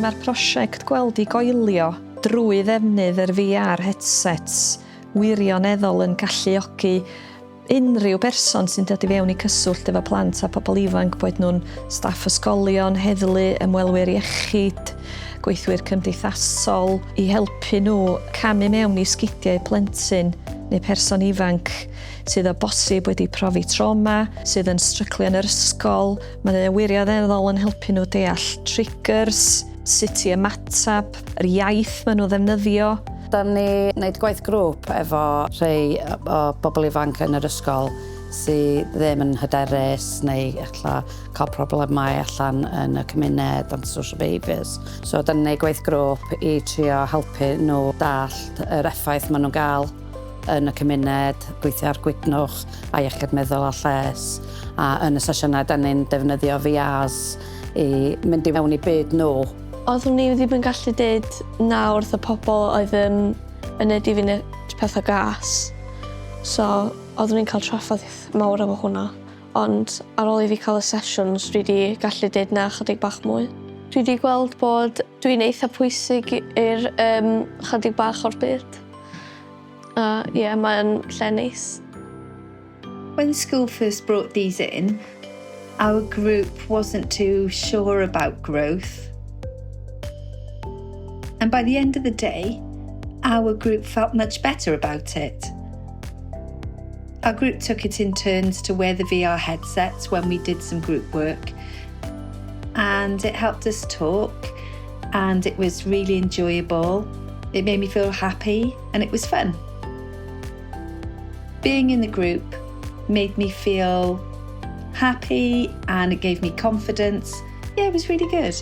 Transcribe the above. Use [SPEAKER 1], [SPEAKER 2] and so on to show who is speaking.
[SPEAKER 1] Mae'r prosiect Gweld i Goelio drwy ddefnydd yr VR headsets wirioneddol yn galluogi unrhyw berson sy'n dod i fewn i cyswllt efo plant a pobl ifanc, boed nhw'n staff ysgolion, heddlu, ymwelwyr iechyd, gweithwyr cymdeithasol, i helpu nhw camu mewn i sgidiau plentyn neu person ifanc sydd o bosib wedi profi trauma, sydd yn stryglio yn yr ysgol. Mae o wirioneddol yn helpu nhw deall triggers, sut i ymateb, yr iaith maen nhw ddefnyddio.
[SPEAKER 2] Da ni wneud gwaith grŵp efo rhai o bobl ifanc yn yr ysgol sydd ddim yn hyderus neu ella cael problemau allan yn y cymuned, antisocial behaviours. So da ni'n gwneud gwaith grŵp i trio helpu nhw dallt yr effaith maen nhw'n gael yn y cymuned, gweithio ar gwydnwch a iechyd meddwl a lles. A yn y sesiynau, da ni'n defnyddio VRs i mynd i mewn i byd nhw.
[SPEAKER 3] Oeddwn i ddim yn gallu deud na wrth y pobl oedd yn yn neud i fi neud pethau gas. So, oeddwn i'n cael trafferth mawr efo hwnna. Ond ar ôl i fi cael y sessions, dwi wedi gallu deud na chydig bach mwy. Dwi wedi gweld bod dwi'n eitha pwysig i'r chydig bach o'r byd. A ie, yeah, mae'n lle neis.
[SPEAKER 4] When the school first brought these in, our group wasn't too sure about growth. And by the end of the day, our group felt much better about it. Our group took it in turns to wear the VR headsets when we did some group work, and it helped us talk, and it was really enjoyable. It made me feel happy and it was fun. Being in the group made me feel happy and it gave me confidence. Yeah, it was really good.